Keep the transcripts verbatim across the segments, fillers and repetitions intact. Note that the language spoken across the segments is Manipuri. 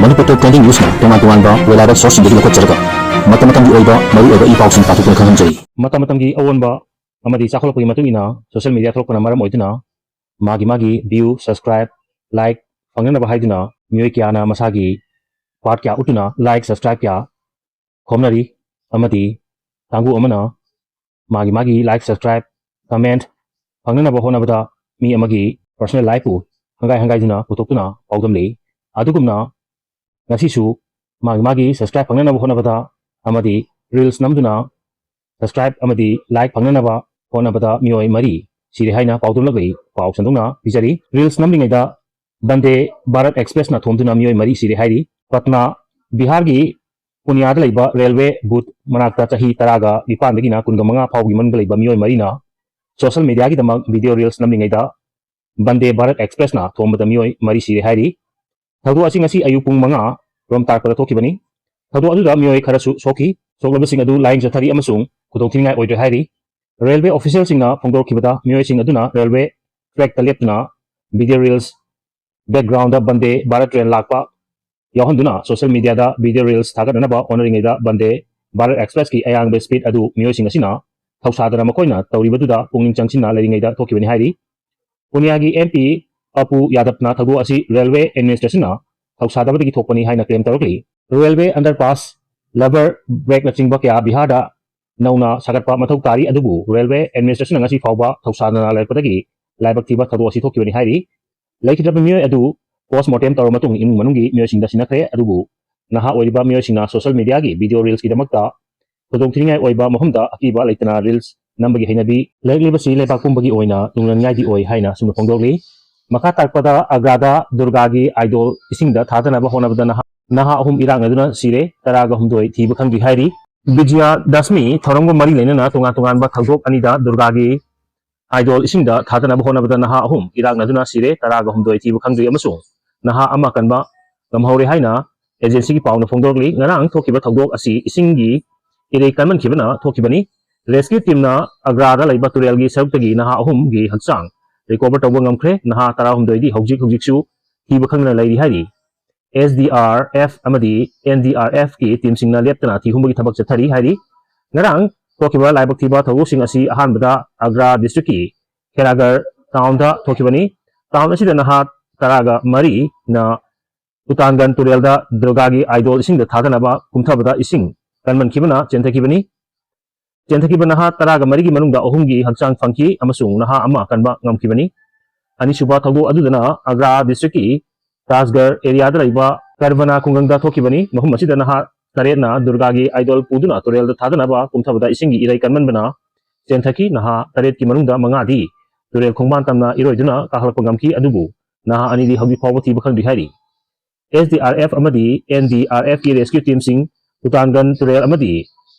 ꯃꯅꯤꯄꯨꯔ ꯇꯣꯞ ꯇ꯭ꯔꯦꯟꯗꯤꯡ ꯅ꯭ꯌꯨꯁꯅ ꯇꯣꯉꯥꯟ ꯇꯣꯉꯥꯟꯕ ꯔꯤꯂꯥꯏꯕꯜ ꯁꯣꯔꯁꯁꯤꯡꯗꯒꯤ ꯂꯧꯈꯠꯆꯔꯒ ꯃꯇꯝ ꯃꯇꯝꯒꯤ ꯑꯣꯏꯕ ꯃꯔꯨꯑꯣꯏꯕ ꯏ ꯄꯥꯎꯁꯤꯡ ꯄꯥꯊꯣꯛꯇꯨꯅ ꯈꯪꯍꯟꯖꯔꯤ꯫ ꯃꯇꯝ ꯃꯇꯝꯒꯤ ꯑꯑꯣꯟꯕ ꯑꯃꯗꯤ ꯆꯥꯎꯈꯠꯂꯛꯄꯒꯤ ꯃꯇꯨꯡ ꯏꯟꯅ ꯁꯣꯁꯤꯌꯦꯜ ꯃꯤꯗꯤꯌꯥ ꯊꯣꯛꯂꯛꯄꯅ ꯃꯔꯝ ꯑꯣꯏꯗꯨꯅ ꯃꯥꯒꯤ ꯃꯥꯒꯤ ꯚ꯭ꯌꯨ, ꯁꯕꯁꯀ꯭ꯔꯥꯏꯕ, ꯂꯥꯏꯛ ꯐꯪꯅꯅꯕ ꯍꯥꯏꯗꯨꯅ ꯃꯤꯑꯣꯏ ꯀꯌꯥꯅ ꯃꯁꯥꯒꯤ ꯄꯥꯔꯠ ꯀꯌꯥ ꯎꯠꯇꯨꯅ ꯂꯥꯏꯛ, ꯁꯕꯁꯀ꯭ꯔꯥꯏꯕ ꯀꯌꯥ ꯈꯣꯝꯅꯔꯤ ꯑꯃꯗꯤ ꯀꯥꯡꯕꯨ ꯑꯃꯅ ꯃꯥꯒꯤ ꯃꯥꯒꯤ ꯂꯥꯏꯛ, ꯁꯕꯁꯀ꯭ꯔꯥꯏꯕ, ꯀꯃꯦꯟꯠ ꯐꯪꯅꯅꯕ ꯍꯣꯠꯅꯕꯗ ꯃꯤ ꯑꯃꯒꯤ ꯄꯔꯁꯣꯅꯦꯜ ꯂꯥꯏꯐꯄꯨ ꯍꯪꯒꯥꯏ ꯍꯪꯒꯥꯏꯗꯨꯅ ꯄꯨꯊꯣꯛꯇꯨꯅ ꯄꯥꯎꯗꯝꯂꯤ꯫ ꯑꯗꯨꯒꯨꯝꯅ ꯉꯁꯤꯁꯨ ꯃꯥꯒꯤ ꯃꯥꯒꯤ ꯁꯕꯁꯀ꯭ꯔꯥꯏꯕ ꯐꯪꯅꯅꯕ ꯍꯣꯠꯅꯕꯗ ꯑꯃꯗꯤ ꯔꯤꯜꯁ ꯅꯝꯗꯨꯅ ꯁꯕꯁꯀ꯭ꯔꯥꯏꯕ ꯑꯃꯗꯤ ꯂꯥꯏꯛ ꯐꯪꯅꯅꯕ ꯍꯣꯠꯅꯕꯗ ꯃꯤꯑꯣꯏ ꯃꯔꯤ ꯁꯤꯔꯦ ꯍꯥꯏꯅ ꯄꯥꯎꯗꯝꯂꯛꯂꯤ꯫ ꯄꯥꯎ ꯁꯟꯗꯣꯛꯅ ꯄꯤꯖꯔꯤ꯫ ꯔꯤꯜꯁ ꯅꯝꯂꯤꯉꯩꯗ ꯕꯟꯗꯦ ꯚꯥꯔꯠ ꯑꯦꯛꯁꯄ꯭ꯔꯦꯁꯅ ꯊꯣꯝꯗꯨꯅ ꯃꯤꯑꯣꯏ ꯃꯔꯤ ꯁꯤꯔꯦ ꯍꯥꯏꯔꯤ꯫ ꯄꯠꯅꯥ, ꯕꯤꯍꯥꯔꯒꯤ ꯄꯨꯅꯤꯌꯥꯗ ꯂꯩꯕ ꯔꯦꯜꯋꯦ ꯕꯨꯊ ꯃꯅꯥꯛꯇ ꯆꯍꯤ ꯇꯔꯥꯒ ꯅꯤꯄꯥꯟꯗꯒꯤꯅ ꯀꯨꯟꯒ ꯃꯉꯥ ꯐꯥꯎꯕꯒꯤ ꯃꯅꯨꯡꯗ ꯂꯩꯕ ꯃꯤꯑꯣꯏ ꯃꯔꯤꯅ ꯁꯣꯁꯤꯌꯦꯜ ꯃꯤꯗꯤꯌꯥꯒꯤꯗꯃꯛ ꯚꯤꯗꯤꯑꯣ ꯔꯤꯜꯁ ꯅꯝꯂꯤꯉꯩꯗ ꯕꯟꯗꯦ ꯚꯥꯔꯠ ꯑꯦꯛꯁꯄ꯭ꯔꯦꯁꯅ ꯊꯣꯝꯕꯗ ꯃꯤꯑꯣꯏ ꯃꯔꯤ ꯁꯤꯔꯦ ꯍꯥꯏꯔꯤ꯫ ꯊꯧꯗꯣꯛ ꯑꯁꯤ ꯉꯁꯤ ꯑꯌꯨꯛ ꯄꯨꯡ ꯃꯉꯥ ꯔꯣꯝ ꯇꯥꯔꯛꯄꯗ ꯊꯣꯛꯈꯤꯕꯅꯤ꯫ ꯊꯧꯗꯣꯛ ꯑꯗꯨꯗ ꯃꯤꯑꯣꯏ ꯈꯔꯁꯨ ꯁꯣꯛꯈꯤ꯫ ꯁꯣꯛꯂꯕꯁꯤꯡ ꯑꯗꯨ ꯂꯥꯌꯦꯡ ꯆꯠꯊꯔꯤ ꯑꯃꯁꯨꯡ ꯈꯨꯗꯣꯡꯊꯤꯅꯤꯡꯉꯥꯏ ꯑꯣꯏꯗ꯭ꯔꯦ ꯍꯥꯏꯔꯤ꯫ ꯔꯦꯜꯋꯦ ꯑꯣꯐꯤꯁꯤꯌꯦꯜꯁꯤꯡꯅ ꯐꯣꯡꯗꯣꯔꯛꯈꯤꯕꯗ ꯃꯤꯑꯣꯏꯁꯤꯡ ꯑꯗꯨꯅ ꯔꯦꯜꯋꯦ ꯇ꯭ꯔꯦꯛꯇ ꯂꯦꯞꯇꯨꯅ video reels background Vande Bharat train ꯂꯥꯛꯄ ꯌꯥꯎꯍꯟꯗꯨꯅ ꯁꯣꯁꯤꯌꯦꯜ ꯃꯤꯗꯤꯌꯥꯗ ꯚꯤꯗꯤꯑꯣ ꯔꯤꯜꯁ ꯊꯥꯒꯠꯅꯅꯕ ꯍꯣꯠꯅꯔꯤꯉꯩꯗ ꯕꯟꯗꯦ ꯚꯥꯔꯠ ꯑꯦꯛꯁꯄ꯭ꯔꯦꯁꯀꯤ ꯑꯌꯥꯡꯕ ꯁ꯭ꯄꯤꯗ ꯑꯗꯨ ꯃꯤꯑꯣꯏꯁꯤꯡ ꯑꯁꯤꯅ ꯊꯧꯁꯥꯗꯅ ꯃꯈꯣꯏꯅ ꯇꯧꯔꯤꯕꯗꯨꯗ ꯄꯨꯛꯅꯤꯡ ꯆꯪꯁꯤꯟꯅ ꯂꯩꯔꯤꯉꯩꯗ ꯊꯣꯛꯈꯤꯕꯅꯤ ꯍꯥꯏꯔꯤ꯫ ꯄꯨꯅꯤꯌꯥꯒꯤ ꯑꯦꯝ ꯄꯤ ꯄꯄꯨ ꯌꯥꯗꯕꯅ ꯊꯧꯗꯣꯛ ꯑꯁꯤ ꯔꯦꯜꯋꯦ ꯑꯦꯗꯃꯤꯅꯤꯁꯇ꯭ꯔꯦꯁꯟꯅ ꯊꯧꯁꯥꯗꯕꯗꯒꯤ ꯊꯣꯛꯄꯅꯤ ꯍꯥꯏꯅ ꯀ꯭ꯂꯦꯝ ꯇꯧꯔꯛꯂꯤ꯫ ꯔꯦꯜꯋꯦ ꯑꯟꯗꯔꯄꯥꯁ, ꯂꯕꯔ ꯕ꯭ꯔꯦꯛꯅꯆꯤꯡꯕ ꯀꯌꯥ ꯕꯤꯍꯥꯔꯗ ꯅꯧꯅ ꯁꯥꯒꯠꯄ ꯃꯊꯧ ꯇꯥꯔꯤ, ꯑꯗꯨꯕꯨ ꯔꯦꯜꯋꯦ ꯑꯦꯗꯃꯤꯅꯤꯁꯇ꯭ꯔꯦꯁꯟꯅ ꯉꯁꯤ ꯐꯥꯎꯕ ꯊꯧꯁꯥꯗꯅ ꯂꯩꯔꯛꯄꯗꯒꯤ ꯂꯥꯏꯕꯛ ꯊꯤꯕ ꯊꯧꯗꯣꯛ ꯑꯁꯤ ꯊꯣꯛꯈꯤꯕꯅꯤ ꯍꯥꯏꯔꯤ꯫ ꯂꯩꯈꯤꯗ꯭ꯔꯕ ꯃꯤꯑꯣꯏ ꯑꯗꯨ ꯄꯣꯁꯃꯣꯔꯇꯦꯝ ꯇꯧꯔꯕ ꯃꯇꯨꯡ ꯏꯃꯨꯡ ꯃꯅꯨꯡꯒꯤ ꯃꯤꯑꯣꯏꯁꯤꯡꯗ ꯁꯤꯟꯅꯈ꯭ꯔꯦ, ꯑꯗꯨꯕꯨ ꯅꯍꯥ ꯑꯣꯏꯔꯤꯕ ꯃꯤꯑꯣꯏꯁꯤꯡꯅ ꯁꯣꯁꯤꯌꯦꯜ ꯃꯤꯗꯤꯌꯥꯒꯤ ꯚꯤꯗꯤꯑꯣ ꯔꯤꯜꯁꯀꯤꯗꯃꯛꯇ ꯈꯨꯗꯣꯡꯊꯤꯅꯤꯡꯉꯥꯏ ꯑꯣꯏꯕ ꯃꯐꯝꯗ ꯑꯀꯤꯕ ꯂꯩꯇꯅ ꯔꯤꯜꯁ ꯅꯝꯕꯒꯤ ꯍꯩꯅꯕꯤ ꯂꯩꯔꯛꯂꯤꯕꯁꯤ ꯂꯩꯕꯥꯛ ꯄꯨꯝꯕꯒꯤ ꯑꯣꯏꯅ ꯇꯨꯡꯂꯟꯉꯥꯏꯗꯤ ꯑꯣꯏ ꯍꯥꯏꯅ ꯑꯁꯨꯝꯅ ꯐꯣꯡꯗꯣꯛꯂꯤ꯫ ꯃꯈꯥ ꯇꯥꯔꯛꯄꯗ ꯑꯒ꯭ꯔꯥꯗ ꯗꯨꯔꯒꯥꯒꯤ ꯑꯥꯏꯗꯣꯜ ꯏꯁꯤꯡꯗ ꯊꯥꯗꯅꯕ ꯍꯣꯠꯅꯕꯗ ꯅꯍꯥ, ꯅꯍꯥ ꯑꯍꯨꯝ ꯏꯔꯥꯛꯅꯗꯨꯅ ꯁꯤꯔꯦ, ꯇꯔꯥꯒ ꯍꯨꯝꯗꯣꯏ ꯊꯤꯕ ꯈꯪꯗ꯭ꯔꯤ ꯍꯥꯏꯔꯤ꯫ ꯕꯤꯖꯌ ꯗꯁꯃꯤ ꯊꯧꯔꯝꯒ ꯃꯔꯤ ꯂꯩꯅꯅ ꯇꯣꯉꯥꯟ ꯇꯣꯉꯥꯟꯕ ꯊꯧꯗꯣꯛ ꯑꯅꯤꯗ ꯗꯨꯔꯒꯥꯒꯤ ꯑꯥꯏꯗꯣꯜ ꯏꯁꯤꯡꯗ ꯊꯥꯗꯅꯕ ꯍꯣꯠꯅꯕꯗ ꯅꯍꯥ ꯑꯍꯨꯝ ꯏꯔꯥꯛꯅꯗꯨꯅ ꯁꯤꯔꯦ, ꯇꯔꯥꯒ ꯍꯨꯝꯗꯣꯏ ꯊꯤꯕ ꯈꯪꯗ꯭ꯔꯤ ꯑꯃꯁꯨꯡ ꯅꯍꯥ ꯑꯃ ꯀꯟꯕ ꯉꯝꯍꯧꯔꯦ ꯍꯥꯏꯅ ꯑꯦꯖꯦꯟꯁꯤꯒꯤ ꯄꯥꯎꯅ ꯐꯣꯡꯗꯣꯔꯛꯂꯤ꯫ ꯉꯔꯥꯡ ꯊꯣꯛꯈꯤꯕ ꯊꯧꯗꯣꯛ ꯑꯁꯤ ꯏꯁꯤꯡꯒꯤ ꯏꯔꯩ ꯀꯟꯃꯟꯈꯤꯕꯅ ꯊꯣꯛꯈꯤꯕꯅꯤ꯫ ꯔꯦꯁꯀ꯭ꯌꯨ ꯇꯤꯝꯅ ꯑꯒ꯭ꯔꯥꯗ ꯂꯩꯕ ꯇꯨꯔꯦꯜꯒꯤ ꯁꯔꯨꯛꯇꯒꯤ ꯅꯍꯥ ꯑꯍꯨꯝꯒꯤ ꯍꯛꯆꯥꯡ ꯔꯤꯀꯣꯚꯔ ꯇꯧꯕ ꯉꯝꯈ꯭ꯔꯦ꯫ ꯅꯍꯥ ꯇꯔꯥꯍꯨꯝꯗꯣꯏꯗꯤ ꯍꯧꯖꯤꯛ ꯍꯧꯖꯤꯛꯁꯨ ꯊꯤꯕ ꯈꯪꯗꯅ ꯂꯩꯔꯤ ꯍꯥꯏꯔꯤ꯫ ꯑꯦꯁ ꯗꯤ ꯑꯥꯔ ꯑꯦꯐ ꯑꯃꯗꯤ ꯑꯦꯟ ꯗꯤ ꯑꯥꯔ ꯑꯦꯐꯀꯤ ꯇꯤꯝꯁꯤꯡꯅ ꯂꯦꯞꯇꯅ ꯊꯤ ꯍꯨꯝꯕꯒꯤ ꯊꯕꯛ ꯆꯠꯊꯔꯤ ꯍꯥꯏꯔꯤ꯫ ꯉꯔꯥꯡ ꯊꯣꯛꯈꯤꯕ ꯂꯥꯏꯕꯛ ꯊꯤꯕ ꯊꯧꯗꯣꯛꯁꯤꯡ ꯑꯁꯤ ꯑꯍꯥꯟꯕꯗ ꯑꯒ꯭ꯔꯥ ꯗꯤꯁꯇ꯭ꯔꯤꯛꯀꯤ ꯈꯦꯔꯥꯒꯔ ꯇꯥꯎꯟꯗ ꯊꯣꯛꯈꯤꯕꯅꯤ꯫ ꯇꯥꯎꯟ ꯑꯁꯤꯗ ꯅꯍꯥ ꯇꯔꯥꯒ ꯃꯔꯤꯅ ꯎꯇꯥꯟꯒꯟ ꯇꯨꯔꯦꯜꯗ ꯗꯨꯔꯒꯥꯒꯤ ꯑꯥꯏꯗꯣꯜ ꯏꯁꯤꯡꯗ ꯊꯥꯗꯅꯕ ꯀꯨꯝꯊꯕꯗ ꯏꯁꯤꯡ ꯀꯟꯃꯟꯈꯤꯕꯅ ꯆꯦꯟꯊꯈꯤꯕꯅꯤ꯫ ꯆꯦꯟꯊꯈꯤꯕ ꯅꯍꯥ ꯇꯔꯥꯒ ꯃꯔꯤꯒꯤ ꯃꯅꯨꯡꯗ ꯑꯍꯨꯝꯒꯤ ꯍꯛꯆꯥꯡ ꯐꯪꯈꯤ ꯑꯃꯁꯨꯡ ꯅꯍꯥ ꯑꯃ ꯀꯟꯕ ꯉꯝꯈꯤꯕꯅꯤ꯫ ꯑꯅꯤꯁꯨꯕ ꯊꯧꯗꯣꯛ ꯑꯗꯨꯗꯅ ꯑꯒ꯭ꯔꯥ ꯗꯤꯁꯇ꯭ꯔꯤꯛꯀꯤ ꯇꯥꯖꯒꯔ ꯑꯦꯔꯤꯌꯥꯗ ꯂꯩꯕ ꯀꯔꯕꯅꯥ ꯈꯨꯡꯒꯪꯗ ꯊꯣꯛꯈꯤꯕꯅꯤ꯫ ꯃꯐꯝ ꯑꯁꯤꯗ ꯅꯍꯥ ꯇꯔꯦꯠꯅ ꯗꯨꯔꯒꯥꯒꯤ ꯑꯥꯏꯗꯣꯜ ꯄꯨꯗꯨꯅ ꯇꯨꯔꯦꯜꯗ ꯊꯥꯗꯅꯕ ꯀꯨꯝꯊꯕꯗ ꯏꯁꯤꯡꯒꯤ ꯏꯔꯩ ꯀꯟꯃꯟꯕꯅ ꯆꯦꯟꯊꯈꯤ꯫ ꯅꯍꯥ ꯇꯔꯦꯠꯀꯤ ꯃꯅꯨꯡꯗ ꯃꯉꯥꯗꯤ ꯇꯨꯔꯦꯜ ꯈꯣꯡꯕꯥꯟ ꯇꯝꯅ ꯏꯔꯣꯏꯗꯨꯅ ꯀꯥꯈꯠꯂꯛꯄ ꯉꯝꯈꯤ, ꯑꯗꯨꯕꯨ ꯅꯍꯥ ꯑꯅꯤꯗꯤ ꯍꯧꯖꯤꯛ ꯐꯥꯎꯕ ꯊꯤꯕ ꯈꯪꯗ꯭ꯔꯤ ꯍꯥꯏꯔꯤ꯫ ꯑꯦꯁ ꯗꯤ ꯑꯥꯔ ꯑꯦꯐ ꯑꯃꯗꯤ ꯑꯦꯟ ꯗꯤ ꯑꯥꯔ ꯑꯦꯐꯀꯤ ꯔꯦꯁꯀ꯭ꯌꯨ ꯇꯤꯝꯁꯤꯡ ꯎꯇꯥꯟꯒꯟ ꯇꯨꯔꯦꯜ ꯑꯃꯗꯤ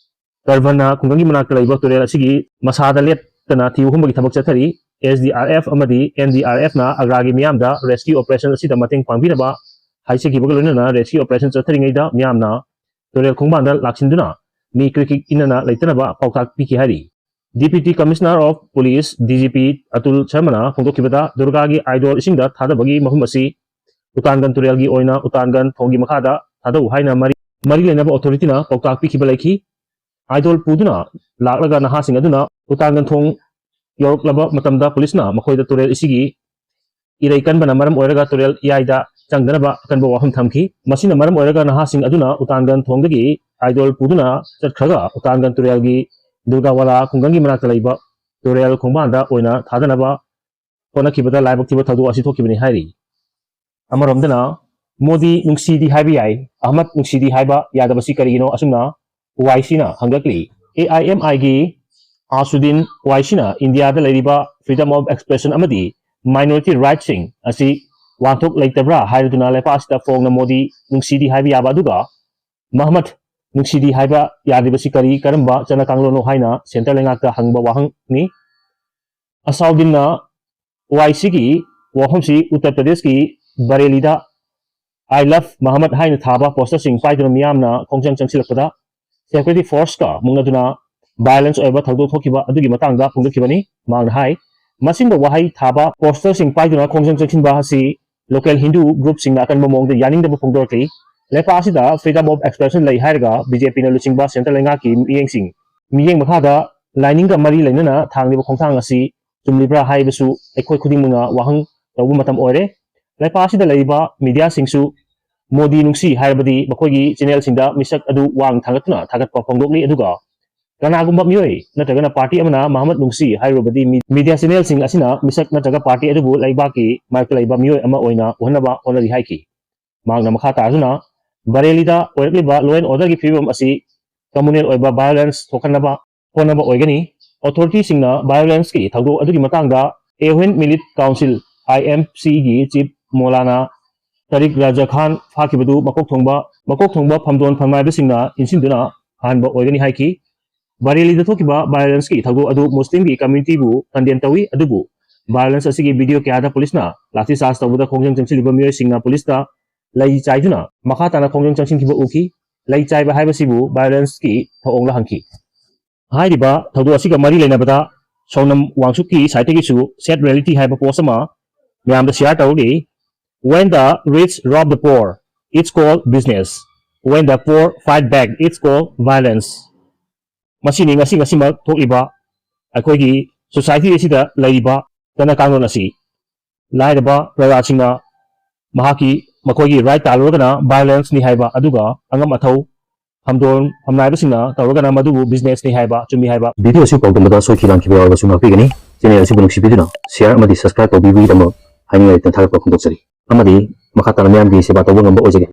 ꯀꯔꯕꯅꯥ ꯈꯨꯡꯒꯪꯒꯤ ꯃꯅꯥꯛꯇ ꯂꯩꯕ ꯇꯨꯔꯦꯜ ꯑꯁꯤꯒꯤ ꯃꯁꯥꯗ ꯂꯦꯞꯇꯅ ꯊꯤꯕ ꯍꯨꯝꯕꯒꯤ ꯊꯕꯛ ꯆꯠꯊꯔꯤ꯫ ꯑꯦꯁ ꯗꯤ ꯑꯥꯔ ꯑꯦꯐ ꯑꯃꯗꯤ ꯑꯦꯟ ꯗꯤ ꯑꯥꯔ ꯑꯦꯐꯅ ꯑꯒ꯭ꯔꯥꯒꯤ ꯃꯤꯌꯥꯝꯗ ꯔꯦꯁꯀ꯭ꯌꯨ ꯑꯣꯄꯔꯦꯁꯟ ꯑꯁꯤꯗ ꯃꯇꯦꯡ ꯄꯥꯡꯕꯤꯅꯕ ꯍꯥꯏꯖꯈꯤꯕꯒ ꯂꯣꯏꯅꯅ ꯔꯦꯁꯀ꯭ꯌꯨ ꯑꯣꯄꯔꯦꯁꯟ ꯆꯠꯊꯔꯤꯉꯩꯗ ꯃꯤꯌꯥꯝꯅ ꯇꯨꯔꯦꯜ ꯈꯣꯡꯕꯥꯟꯗ ꯂꯥꯛꯁꯤꯟꯗꯨꯅ ꯃꯤ ꯀ꯭ꯔꯤꯛ ꯀ꯭ꯔꯤꯛ ꯏꯟꯅꯅ ꯂꯩꯇꯅꯕ ꯄꯥꯎꯇꯥꯛ ꯄꯤꯈꯤ ꯍꯥꯏꯔꯤ꯫ Deputy Commissioner of Police, D G P, Atul ꯁꯔꯃꯅ ꯐꯣꯡꯗꯣꯛꯈꯤꯕꯗ, ꯗꯨꯔꯒꯥꯒꯤ ꯑꯥꯏꯗꯣꯜ ꯏꯁꯤꯡꯗ ꯊꯥꯗꯕꯒꯤ ꯃꯐꯝ ꯑꯁꯤ ꯎꯇꯥꯟꯒꯟ ꯇꯨꯔꯦꯜꯒꯤ ꯑꯣꯏꯅ ꯎꯇꯥꯟꯒꯟ ꯊꯣꯡꯒꯤ ꯃꯈꯥꯗ ꯊꯥꯗꯧ ꯍꯥꯏꯅ ꯃꯔꯤ, ꯃꯔꯤ ꯂꯩꯅꯕ ꯑꯣꯊꯣꯔꯤꯇꯤꯅ ꯄꯥꯎꯇꯥꯛ ꯄꯤꯈꯤꯕ ꯂꯩꯈꯤ꯫ ꯑꯥꯏꯗꯣꯜ ꯄꯨꯗꯨꯅ ꯂꯥꯛꯂꯒ ꯅꯍꯥꯁꯤꯡ ꯑꯗꯨꯅ ꯎꯇꯥꯟꯒꯟ ꯊꯣꯡ ꯌꯧꯔꯛꯂꯕ ꯃꯇꯝꯗ ꯄꯨꯂꯤꯁꯅ ꯃꯈꯣꯏꯗ ꯇꯨꯔꯦꯜ ꯏꯁꯤꯒꯤ ꯏꯔꯩ ꯀꯟꯕꯅ ꯃꯔꯝ ꯑꯣꯏꯔꯒ ꯇꯨꯔꯦꯜ ꯏꯌꯥꯏꯗ ꯆꯪꯗꯅꯕ ꯑꯀꯟꯕ ꯋꯥꯐꯝ ꯊꯝꯈꯤ꯫ ꯃꯁꯤꯅ ꯃꯔꯝ ꯑꯣꯏꯔꯒ ꯅꯍꯥꯁꯤꯡ ꯑꯗꯨꯅ ꯎꯇꯥꯟꯒꯟ ꯊꯣꯡꯗꯒꯤ ꯑꯥꯏꯗꯣꯜ ꯄꯨꯗꯨꯅ ꯆꯠꯈ꯭ꯔꯒ ꯎꯇꯥꯟꯒꯟ ꯇꯨꯔꯦꯜꯒꯤ ꯗꯨꯔꯒꯥꯋꯥꯂꯥ ꯈꯨꯡꯒꯪꯒꯤ ꯃꯅꯥꯛꯇ ꯂꯩꯕ ꯇꯨꯔꯦꯜ ꯈꯣꯡꯕꯥꯟꯗ ꯑꯣꯏꯅ ꯊꯥꯗꯅꯕ ꯍꯣꯠꯅꯈꯤꯕꯗ ꯂꯥꯏꯕꯛ ꯊꯤꯕ ꯊꯧꯗꯣꯛ ꯑꯁꯤ ꯊꯣꯛꯈꯤꯕꯅꯤ ꯍꯥꯏꯔꯤ꯫ ꯑꯃꯔꯣꯝꯗꯅ ꯃꯣꯗꯤ ꯅꯨꯡꯁꯤꯗꯤ ꯍꯥꯏꯕ ꯌꯥꯏ, ꯑꯍꯃꯗ ꯅꯨꯡꯁꯤꯗꯤ ꯍꯥꯏꯕ ꯌꯥꯗꯕꯁꯤ ꯀꯔꯤꯒꯤꯅꯣ? ꯑꯁꯨꯝꯅ ꯋꯥꯏ ꯁꯤꯅ ꯍꯪꯂꯛꯂꯤ꯫ ꯑꯦ ꯑꯥꯏ ꯑꯦꯝ ꯑꯥꯏꯒꯤ ꯑꯥꯁꯨꯗꯤꯟ ꯋꯥꯏ ꯁꯤꯅ ꯏꯟꯗꯤꯌꯥꯗ ꯂꯩꯔꯤꯕ freedom of expression ꯑꯃꯗꯤ minority rightꯁꯤꯡ ꯑꯁꯤ ꯋꯥꯍꯟꯊꯣꯛ ꯂꯩꯇꯕ꯭ꯔꯥ ꯍꯥꯏꯔꯗꯨꯅ ꯂꯩꯄꯥꯛ ꯑꯁꯤꯗ ꯐꯣꯡꯅ ꯃꯣꯗꯤ ꯅꯨꯡꯁꯤꯗꯤ ꯍꯥꯏꯕ ꯌꯥꯕ, ꯑꯗꯨꯒ ꯃꯍꯃꯗ ꯅꯨꯡꯁꯤꯗꯤ ꯍꯥꯏꯕ ꯌꯥꯗ꯭ꯔꯤꯕꯁꯤ ꯀꯔꯤ, ꯀꯔꯝꯕ ꯆꯠꯅ ꯀꯥꯡꯂꯣꯟꯅꯣ ꯍꯥꯏꯅ ꯁꯦꯟꯇꯔ ꯂꯩꯉꯥꯛꯇ ꯍꯪꯕ ꯋꯥꯍꯪꯅꯤ꯫ ꯑꯁꯥꯎꯗꯤꯟꯅ ꯋꯥꯏ ꯁꯤꯒꯤ ꯋꯥꯐꯝꯁꯤ ꯎꯠꯇꯔ ꯄ꯭ꯔꯗꯦꯁꯀꯤ ꯕꯔꯦꯂꯤꯗ "I love Muhammad" ꯍꯥꯏꯅ ꯊꯥꯕ ꯄꯣꯁꯇꯔꯁꯤꯡ ꯄꯥꯏꯗꯨꯅ ꯃꯤꯌꯥꯝꯅ ꯈꯣꯡꯖꯪ ꯆꯪꯁꯤꯜꯂꯛꯄꯗ security forceꯀ ꯃꯨꯛꯅꯗꯨꯅ violence ꯑꯣꯏꯕ ꯊꯧꯗꯣꯛ ꯊꯣꯛꯈꯤꯕ ꯑꯗꯨꯒꯤ ꯃꯇꯥꯡꯗ ꯐꯣꯡꯗꯣꯛꯈꯤꯕꯅꯤ꯫ ꯃꯍꯥꯛꯅ ꯍꯥꯏ, ꯃꯁꯤꯒꯨꯝꯕ ꯋꯥꯍꯩ ꯊꯥꯕ ꯄꯣꯁꯇꯔꯁꯤꯡ ꯄꯥꯏꯗꯨꯅ ꯈꯣꯡꯖꯪ ꯆꯪꯁꯤꯟꯕ ꯑꯁꯤ local Hindu group ꯁꯤꯡꯅ ꯑꯀꯟꯕ ꯃꯑꯣꯡꯗ ꯌꯥꯅꯤꯡꯗꯕ ꯐꯣꯡꯗꯣꯔꯛꯂꯤ꯫ ꯂꯩꯄꯥꯛ ꯑꯁꯤꯗ freedom of expression ꯂꯩ ꯍꯥꯏꯔꯒ B J P ꯅ ꯂꯨꯆꯤꯡꯕ central ꯂꯩꯉꯥꯛꯀꯤ ꯃꯤꯠꯌꯦꯡꯁꯤꯡ, ꯃꯤꯠꯌꯦꯡ ꯃꯈꯥꯗ ꯂꯥꯏꯅꯤꯡꯒ ꯃꯔꯤ ꯂꯩꯅꯅ ꯊꯥꯡꯂꯤꯕ ꯈꯣꯡꯊꯥꯡ ꯑꯁꯤ ꯆꯨꯝꯂꯤꯕ꯭ꯔꯥ ꯍꯥꯏꯕꯁꯨ ꯑꯩꯈꯣꯏ ꯈꯨꯗꯤꯡꯃꯛꯅ ꯋꯥꯍꯪ ꯇꯧꯕ ꯃꯇꯝ ꯑꯣꯏꯔꯦ꯫ ꯂꯩꯄꯥꯛ ꯑꯁꯤꯗ ꯂꯩꯔꯤꯕ media ꯁꯤꯡꯁꯨ ꯃꯣꯗꯤ ꯅꯨꯡꯁꯤ ꯍꯥꯏꯔꯕꯗꯤ ꯃꯈꯣꯏꯒꯤ channel ꯁꯤꯡꯗ ꯃꯤꯁꯛ ꯑꯗꯨ ꯋꯥꯡ ꯊꯥꯡꯒꯠꯇꯨꯅ ꯊꯥꯒꯠꯄ ꯐꯣꯡꯗꯣꯛꯂꯤ꯫ ꯑꯗꯨꯒ ꯀꯅꯥꯒꯨꯝꯕ ꯃꯤꯑꯣꯏ ꯅꯠꯇ꯭ꯔꯒꯅ party ꯑꯃꯅ ꯃꯍꯃꯗ ꯅꯨꯡꯁꯤ ꯍꯥꯏꯔꯨꯔꯕꯗꯤ ꯃꯤ-, media channel ꯁꯤꯡ ꯑꯁꯤꯅ ꯃꯤꯁꯛ ꯅꯠꯇ꯭ꯔꯒ party ꯑꯗꯨꯕꯨ ꯂꯩꯕꯥꯛꯀꯤ ꯃꯥꯌꯣꯛꯇ ꯂꯩꯕ ꯃꯤꯑꯣꯏ ꯑꯃ ꯑꯣꯏꯅ ꯎꯍꯟꯅꯕ ꯍꯣꯠꯅꯔꯤ ꯍꯥꯏꯈꯤ꯫ ꯃꯍꯥꯛꯅ ꯃꯈꯥ ꯇꯥꯗꯨꯅ ꯕꯔꯦꯂꯤꯗ ꯑꯣꯏꯔꯛꯂꯤꯕ law and order ꯒꯤ ꯐꯤꯕꯝ ꯑꯁꯤ communal ꯑꯣꯏꯕ violence ꯊꯣꯛꯍꯟꯅꯕ ꯍꯣꯠꯅꯕ ꯑꯣꯏꯒꯅꯤ꯫ Authority ꯁꯤꯡꯅ violence ꯀꯤ ꯊꯧꯗꯣꯛ ꯑꯗꯨꯒꯤ ꯃꯇꯥꯡꯗ Aohin Millit Council, I M C ꯒꯤ chief ꯃꯣꯂꯥꯅꯥ ꯇꯥꯔꯤꯛ ꯔꯥꯖꯥ ꯈꯥꯟ ꯐꯥꯈꯤꯕꯗꯨ ꯃꯀꯣꯛ ꯊꯣꯡꯕ, ꯃꯀꯣꯛ ꯊꯣꯡꯕ ꯐꯝꯗꯣꯟ ꯐꯝꯅꯥꯏꯕꯁꯤꯡꯅ ꯏꯟꯁꯤꯟꯗꯨꯅ ꯐꯍꯟꯕ ꯑꯣꯏꯒꯅꯤ ꯍꯥꯏꯈꯤ꯫ ꯕꯔꯦꯂꯤꯗ ꯊꯣꯛꯈꯤꯕ violence ꯀꯤ ꯊꯧꯗꯣꯛ ꯑꯗꯨ ꯃꯨꯁꯂꯤꯝꯒꯤ community ꯕꯨ condemn ꯇꯧꯏ, ꯑꯗꯨꯕꯨ violence ꯑꯁꯤꯒꯤ video ꯀꯌꯥꯗ ꯄꯨꯂꯤꯁꯅ ꯂꯥꯊꯤ ꯆꯥꯔꯖ ꯇꯧꯕꯗ ꯈꯣꯡꯖꯪ ꯆꯪꯁꯤꯜꯂꯤꯕ ꯃꯤꯑꯣꯏꯁꯤꯡꯅ ꯄꯨꯂꯤꯁꯇ ꯂꯩ ꯆꯥꯏꯗꯨꯅ ꯃꯈꯥ ꯇꯥꯅ ꯈꯣꯡꯖꯪ ꯆꯪꯁꯤꯟꯈꯤꯕ ꯎꯈꯤ꯫ ꯂꯩ ꯆꯥꯏꯕ ꯍꯥꯏꯕꯁꯤꯕꯨ violence ꯀꯤ ꯊꯧꯑꯣꯡꯂ ꯍꯪꯈꯤ꯫ ꯍꯥꯏꯔꯤꯕ ꯊꯧꯗꯣꯛ ꯑꯁꯤꯒ ꯃꯔꯤ ꯂꯩꯅꯕꯗ ꯁꯣꯅꯝ ꯋꯥꯡꯆꯨꯛꯀꯤ site ꯇꯒꯤꯁꯨ sad reality ꯍꯥꯏꯕ post ꯑꯃ ꯃꯌꯥꯝꯗ share ꯇꯧꯔꯤ꯫ When the rich rob the poor, it's called business. When the poor fight back, it's called violence. ꯃꯁꯤꯅꯤ ꯉꯁꯤ ꯉꯁꯤꯃꯛ ꯊꯣꯛꯂꯤꯕ ꯑꯩꯈꯣꯏꯒꯤ society ꯑꯁꯤꯗ ꯂꯩꯔꯤꯕ ꯆꯠꯅ ꯀꯥꯡꯂꯣꯟ ꯑꯁꯤ꯫ ꯂꯥꯏꯔꯕ ꯄ꯭ꯔꯖꯥꯁꯤꯡꯅ ꯃꯍꯥꯛꯀꯤ, ꯃꯈꯣꯏꯒꯤ right ꯇꯥꯜꯂꯨꯔꯒꯅ violence ꯅꯤ ꯍꯥꯏꯕ, ꯑꯗꯨꯒ ꯑꯉꯝ ꯑꯊꯧ ꯐꯝꯗꯣꯟ ꯐꯝꯅꯥꯏꯕꯁꯤꯡꯅ ꯇꯧꯔꯒꯅ ꯃꯗꯨꯕꯨ business ꯅꯤ ꯍꯥꯏꯕ ꯆꯨꯝꯃꯤ ꯍꯥꯏꯕ꯫ Video ꯑꯁꯤ ꯄꯥꯎꯗꯝꯕꯗ ꯁꯣꯏꯈꯤ ꯂꯥꯟꯈꯤꯕ ꯌꯥꯎꯔꯕꯁꯨ ꯉꯥꯛꯄꯤꯒꯅꯤ꯫ Channel ꯑꯁꯤꯕꯨ ꯅꯨꯡꯁꯤꯕꯤꯗꯨꯅ share ꯑꯃꯗꯤ subscribe ꯇꯧꯕꯤꯕꯒꯤꯗꯃꯛ ꯍꯥꯏꯅꯤꯡꯉꯥꯏ ꯂꯩꯇꯅ ꯊꯥꯒꯠꯄ ꯐꯣꯡꯗꯣꯛꯆꯔꯤ꯫ ꯑꯃꯗꯤ ꯃꯈꯥ ꯇꯥꯅ ꯃꯤꯌꯥꯝꯒꯤ ꯁꯦꯕꯥ ꯇꯧꯕ ꯉꯝꯕ ꯑꯣꯏꯖꯒꯦ꯫